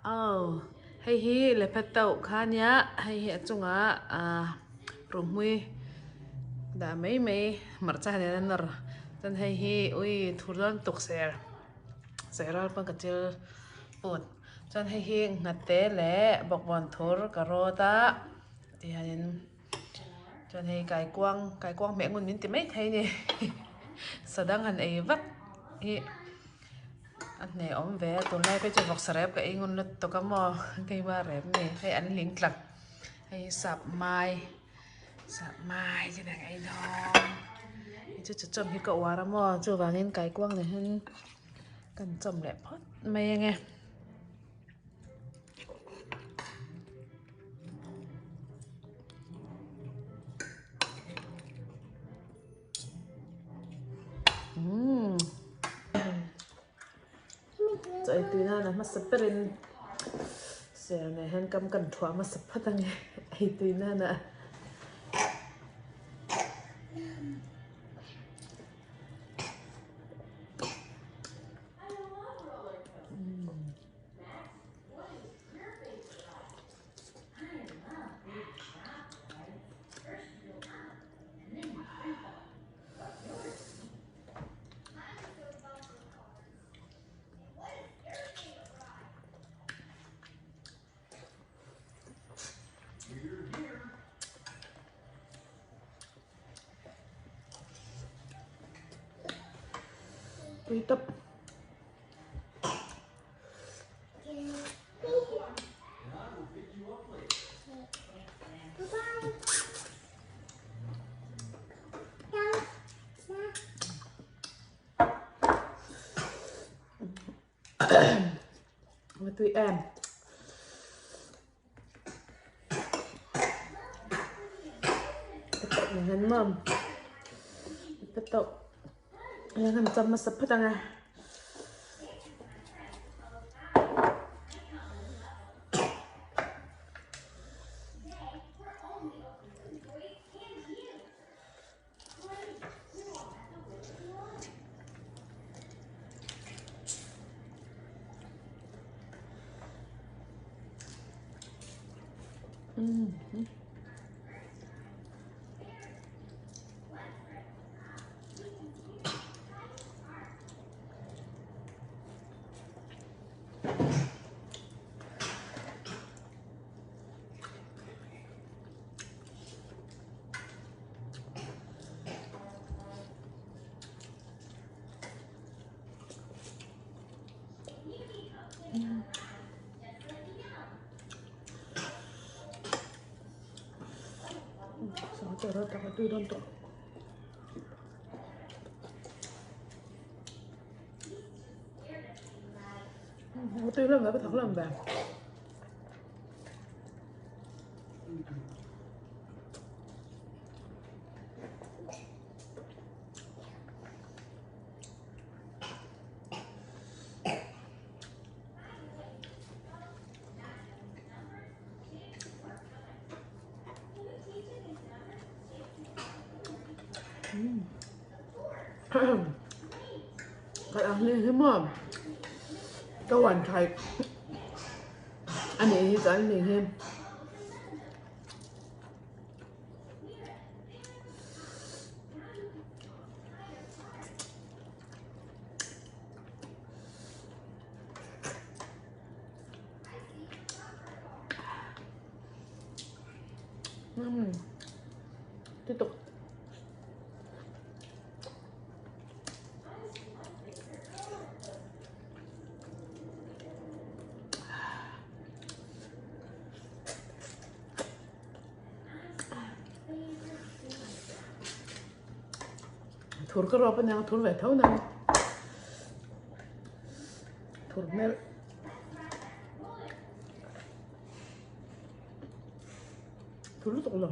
Aw hei hi lepha tauh kha ania hei hi a chungah ah ruhmui dah mai mai hmarcha nen a nawr chuan hei hi ui thur dawn tuk ser ser rual pawn ka chil put chuan hei hi nghate leh bawkbawn thur ka rawt a tihianin. Chuan hei kaikuang kaikuang hmeh ngun min ti mai thei a ni sadang han ei vak hi a hneh awm ve a tunlai phei chu vawksa rep ka ei ngun lutuk a maw keima rep ni hei an ling tlak hei sap mai sap mai te nen ei dawn hei chu chawchawm hi ka uar a maw chuvangin kaikuang nen hian kan chawm leh phawt mai ange. Umm chaw ei tui nana hmasa berin ser nei hian kam kan thuah hmasa phawt ange ei tui nana. Tui tawp. Tui em. Hian chawm hmasa phawt ang a. Tui dawn tawh. Tui hlawm ve ka thak hlawm ve. Ka ang hle hi maw ka uan thai a nih hi chuan nih hi. Tiếp tục. Thur ka rawp ania thur ve tho na thur hmel thur lutuk lo.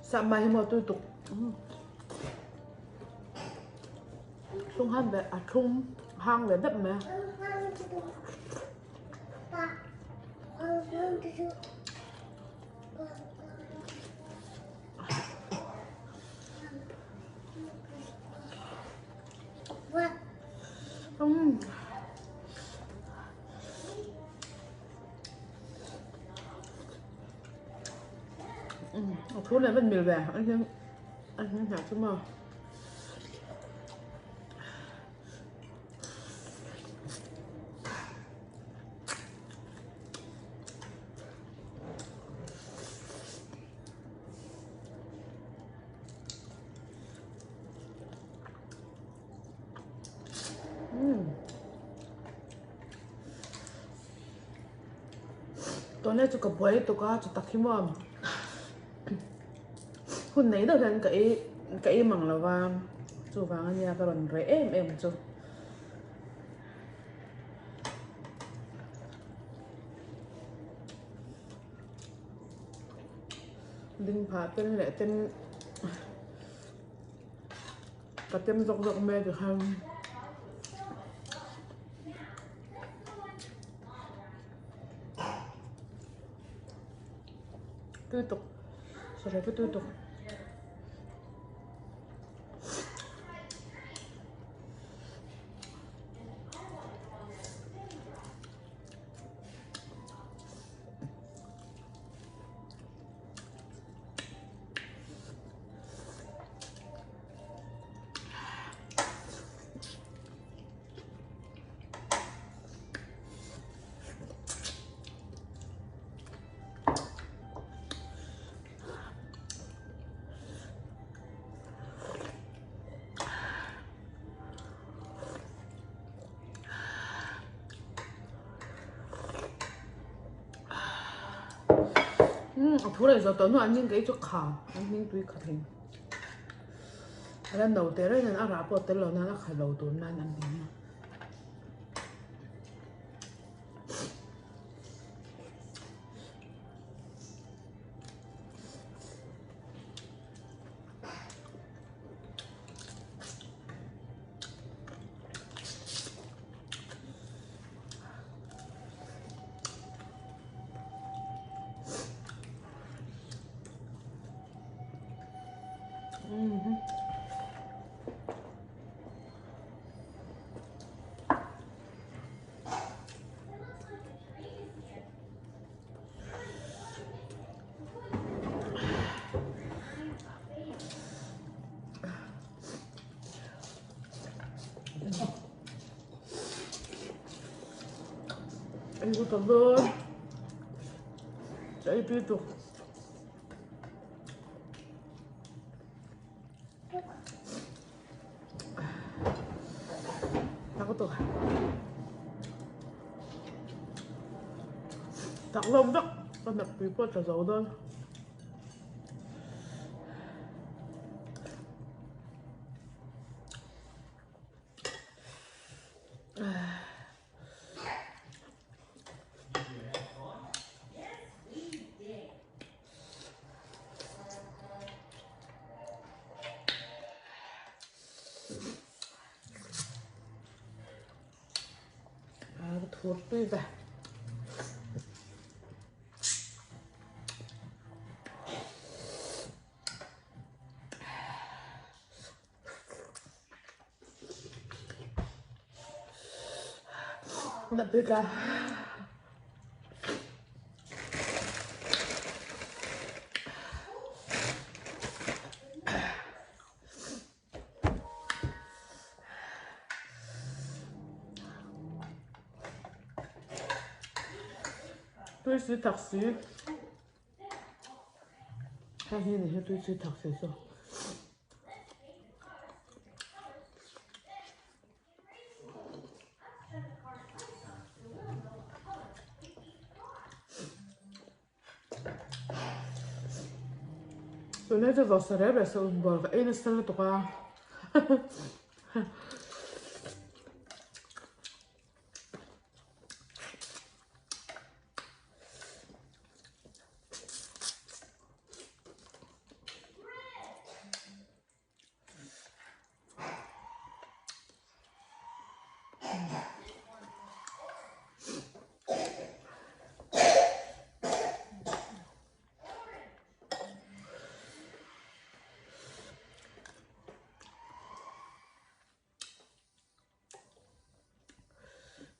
Sahmai hi maw tui tuk. Thlung han ve a thlum hang ve deuh mai a. Umm. A thu leh vat mil ve an hian an hian hna chu maw. Tuna chu ka buai lutuk a chu tak hi maw hun nei deuh hian ka ei ka ei mang lo va chuvang ania ka rawn reh em em chu. Ding phah ten leh ten Ka tem zawk zawk mai ti khan tui tuk sawi chu tui tuk. A phur leh zawh tawh hnuah an hming ka ei chu kha an hming tui kha thei a la no teh reng nen a rah pawh tel lo nan a kha lo tur nan an hming a. Ei ku ta dawn ka ei tui tuk. Tak tuk. Tak lawm vek ka hnap pui pawh tla zo dawn. Thur tui ve. Nat bik a. Tui si tak si. Hei hi ni hi tui si tak si chu. Tunlai chu vawksa rep leh sawn bawr ka ei nasa lutuk a.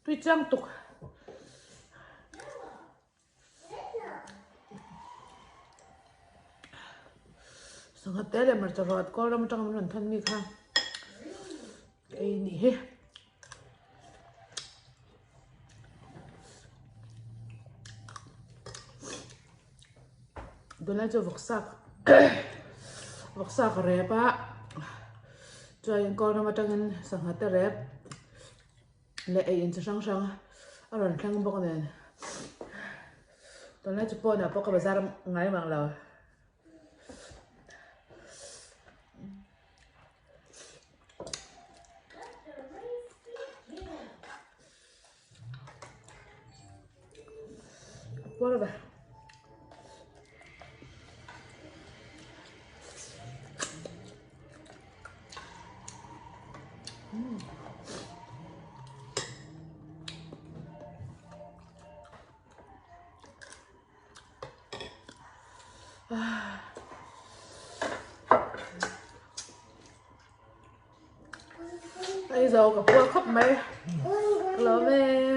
Tui chiang tuk. Sangha te leh hmarcha rawt kawl ram atanga min rawn thawn mi kha ei nih hi. Tunlai chu vawksa vawksa ka rep a chuan kawl ram atangin sangha te rep leh ei in chi hrang hrang a rawn thleng bawk nen tunlai chu pawnah pawh ka bazar ngai mang lo. Puar ve. Ai zo ka puar khawp mai. Ka lawm e.